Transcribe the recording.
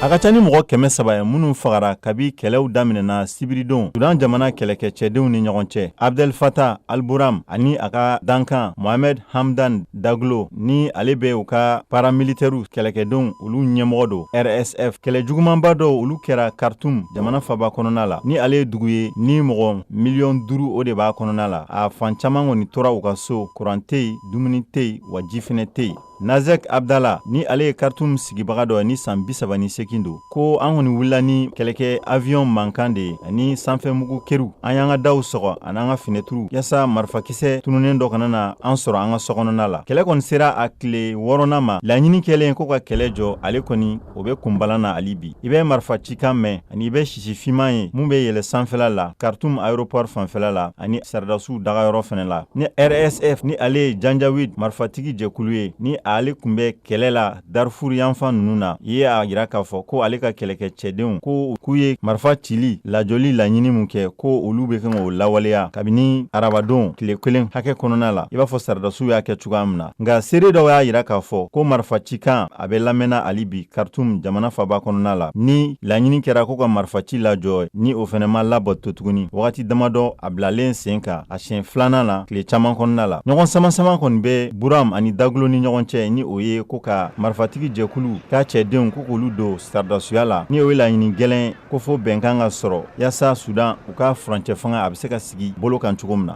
A ka ca ni mɔgɔ 300 ye minnu fagara kabi kɛlɛw daminɛna sibiridon Sudan jamana kɛlɛkɛcɛdenw ni ɲɔgɔn cɛ. Abdel Fattah al-Burhan ani a ka dankan Mohamed Hamdan Daglo, ni ale bɛ u ka paramilitɛriw kɛlɛkɛdenw olu ɲɛmɔgɔ don RSF. Kɛlɛ jugumanba dɔw olu kɛra Khartoum jamana faba kɔnɔna la, ni ale ye dugu ye ni mɔgɔ miliyɔn 5 o de b'a kɔnɔna la. A fan caman kɔni tora u ka so, kuran tɛ yen, dumuni tɛ yen, wa ji fɛnɛ tɛ yen. Nazek Abdala, ni ale ye Khartoum sigibaga dɔ ni san 38 don, ko an kɔni wulila ni kɛlɛkɛ avion mankan de ye ani sanfɛmugu keriw. An y'an ka daw sɔgɔ ani an ka finɛtiriw yaasa marifakisɛ tununnen dɔ kana na an sɔrɔ an ka sokɔnɔna la. Kɛlɛ kɔni sera a tile wɔɔrɔnan ma. Laɲini kɛlen ko ka kɛlɛ jɔ, ale kɔni o bɛ kunbalan na hali bi. I bɛ marifa cikan mɛn ani i bɛ sisi finman ye mun bɛ yɛlɛ sanfɛla la Khartoum aéroport fanfɛla la ani sɔrɔdasiw dagayɔrɔ fɛnɛ la. Ni RSF, ni ale ye Janjaweed marifatigi jɛkulu ye, ni ale tun bɛ kɛlɛ la Darfur yanfan ninnu na, i ye a jira k'a fɔ ko ale ka kɛlɛkɛ cɛdenw ko k'u ye marifa cili lajɔli laɲini mun kɛ, ko olu bɛ kan k'o lawaleya kabini arabadon tile kelen hakɛ kɔnɔna la, i b'a fɔ sɔrɔdasiw y'a kɛ cogoya min na. Nka seere dɔw y'a jira k'a fɔ ko marifa cikan a bɛ lamɛnna hali bi Khartoum jamana faba kɔnɔna la, ni laɲini kɛra ko ka marifaci lajɔ, ni o fɛnɛ ma labato tuguni wagati damadɔ a bilalen sen kan a siɲɛ filanan na tile caman kɔnɔna la. Ɲɔgɔn sama-sama kɔni bɛ Burhan ani Daglo ni ɲɔgɔn cɛ, ni o ye ko ka marifatigi jɛkulu ka cɛdenw ko k'olu don sɔrɔdasiya la, ni o ye laɲini gɛlɛn ko fo bɛnkan ka sɔrɔ yaasa Sudan u ka furancɛ fanga a bɛ se ka sigi bolo kan cogo min na.